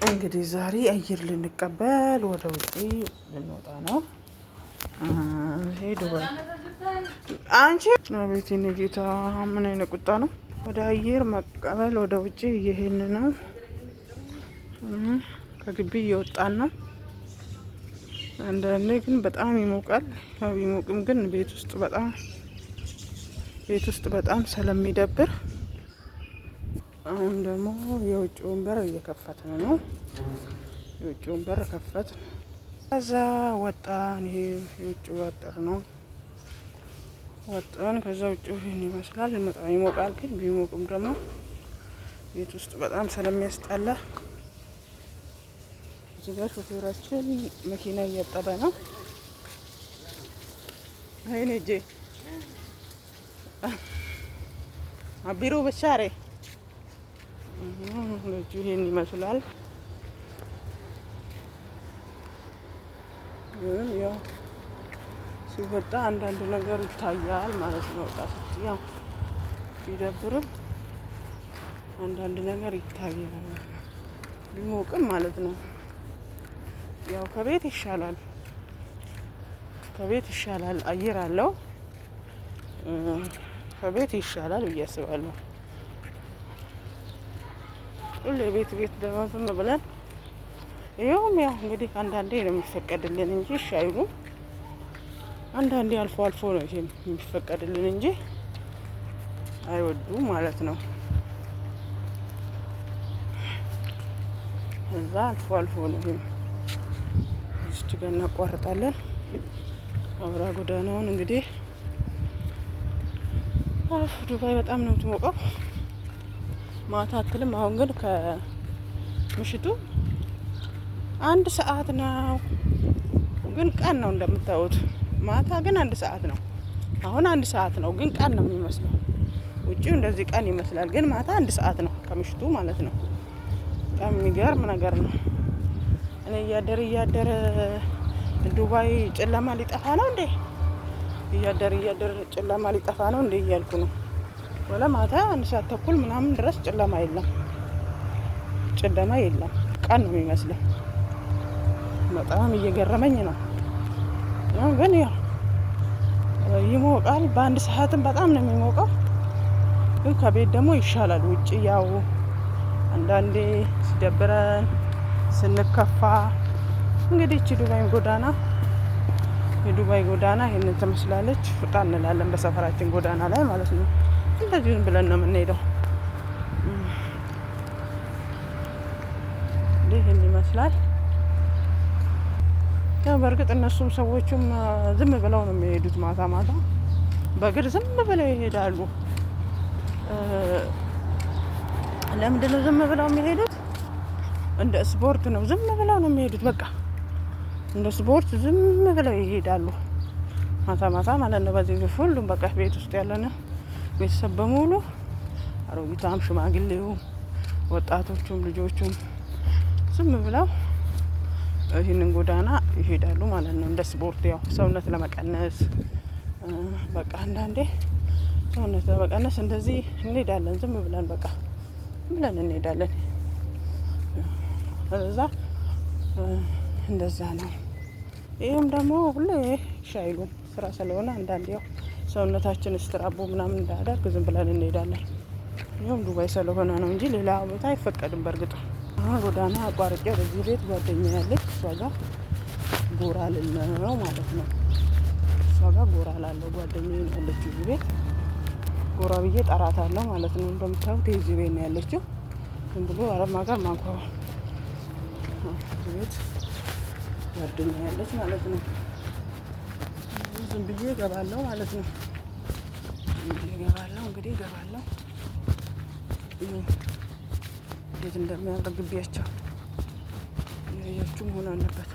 እንግዲህ ዛሬ አየር ልንቀበል ወደ ውጪ ልንወጣ ነው። ይሄ ዱባይ አንቺ አቤት የኔ ጌታ፣ ምን አይነት ቁጣ ነው! ወደ አየር መቀበል ወደ ውጪ እየሄድን ነው። ከግቢ እየወጣን ነው። አንዳንዴ ግን በጣም ይሞቃል። ያው ቢሞቅም ግን ቤት ውስጥ በጣም ስለሚደብር አሁን ደግሞ የውጭውን በር እየከፈትን ነው። የውጭውን በር ከፈትን፣ ከዛ ወጣን። ይሄ የውጭው አጥር ነው። ወጣን። ከዛ ውጭው ይህን ይመስላል። በጣም ይሞቃል። ግን ቢሞቅም ደግሞ ቤት ውስጥ በጣም ስለሚያስጠላ እዚህ ጋር ሾፌራችን መኪና እያጠበ ነው። አይኔ እጄ ቢሮ በሻሬ ልጁ ይሄን ይመስላል። ግን ያው ሲወጣ አንዳንድ ነገር ይታያል ማለት ነው። ወጣ ስትይ ያው ቢደብርም አንዳንድ ነገር ይታያል፣ ቢሞቅም ማለት ነው። ያው ከቤት ይሻላል፣ ከቤት ይሻላል። አየር አለው፣ ከቤት ይሻላል ብዬ አስባለሁ። ሁሌ ቤት ቤት ደግሞ ዝም ብለን ይኸውም ያው እንግዲህ አንዳንዴ ነው የሚፈቀድልን እንጂ እሺ አይሉም። አንዳንዴ አልፎ አልፎ ነው ይሄ የሚፈቀድልን እንጂ አይወዱም ማለት ነው። እዛ አልፎ አልፎ ነው ይሄም። እዚች ጋር እናቋርጣለን አውራ ጎዳናውን። እንግዲህ አፍ ዱባይ በጣም ነው የምትሞቀው። ማታ አትልም። አሁን ግን ከምሽቱ 1 ሰዓት ነው፣ ግን ቀን ነው እንደምታዩት። ማታ ግን 1 ሰዓት ነው። አሁን 1 ሰዓት ነው፣ ግን ቀን ነው የሚመስለው። ውጪው እንደዚህ ቀን ይመስላል፣ ግን ማታ 1 ሰዓት ነው ከምሽቱ ማለት ነው። በጣም የሚገርም ነገር ነው። እኔ እያደረ እያደረ ዱባይ ጨለማ ሊጠፋ ነው እንዴ? እያደረ እያደረ ጨለማ ሊጠፋ ነው እንዴ እያልኩ ነው። ወላ ማታ 1 ሰዓት ተኩል ምናምን ድረስ ጨለማ የለም፣ ጨለማ የለም። ቀን ነው የሚመስለው። በጣም እየገረመኝ ነው። ግን ያው ይሞቃል። በአንድ ሰዓትም በጣም ነው የሚሞቀው። ግን ከቤት ደግሞ ይሻላል። ውጭ ያው አንዳንዴ ሲደብረን ስንከፋ እንግዲህ እቺ ዱባይ ጎዳና፣ የዱባይ ጎዳና ይህንን ትመስላለች። ወጣ እንላለን በሰፈራችን ጎዳና ላይ ማለት ነው። እንደዚሁ ብለን ነው የምንሄደው። ይህን ይመስላል። ያው በእርግጥ እነሱም ሰዎቹም ዝም ብለው ነው የሚሄዱት። ማታ ማታ በእግር ዝም ብለው ይሄዳሉ። ለምንድን ነው ዝም ብለው የሚሄዱት? እንደ ስፖርት ነው። ዝም ብለው ነው የሚሄዱት። በቃ እንደ ስፖርት ዝም ብለው ይሄዳሉ። ማታ ማታ ማለት ነው። በዚህ ሁሉም በቃ ቤት ውስጥ ያለን ቤተሰብ በሙሉ አሮጊቷም፣ ሽማግሌውም፣ ወጣቶቹም፣ ልጆቹም ዝም ብለው ይህንን ጎዳና ይሄዳሉ ማለት ነው። እንደ ስፖርት ያው ሰውነት ለመቀነስ፣ በቃ አንዳንዴ ሰውነት ለመቀነስ እንደዚህ እንሄዳለን። ዝም ብለን በቃ ብለን እንሄዳለን። እዛ እንደዛ ነው። ይህም ደግሞ ሁሌ ሻይሉም ስራ ስለሆነ አንዳንዴ ያው ሰውነታችን ስትራቦ ምናምን እንዳያደርግ ዝም ብለን እንሄዳለን። ይህም ዱባይ ስለሆነ ነው እንጂ ሌላ ቦታ አይፈቀድም። በእርግጥ አሁን ጎዳና አቋርጬ ወደዚህ ቤት ጓደኛ ያለች እሷ ጋር ጎራ ልል ነው ማለት ነው። እሷ ጋር ጎራ ላለው ጓደኛ ያለችው እዚህ ቤት ጎራ ብዬ ጠራታለሁ ማለት ነው። እንደምታዩት የዚህ ቤት ነው ያለችው። ዝም ብሎ አረብ ሀገር ማንኳ ቤት ጓደኛ ያለች ማለት ነው። ዝም ብዬ እገባለሁ ማለት ነው። እገባለሁ እንግዲህ እገባለሁ። እንዴት እንደሚያምር ግቢያቸው ያያችሁ መሆን አለበት።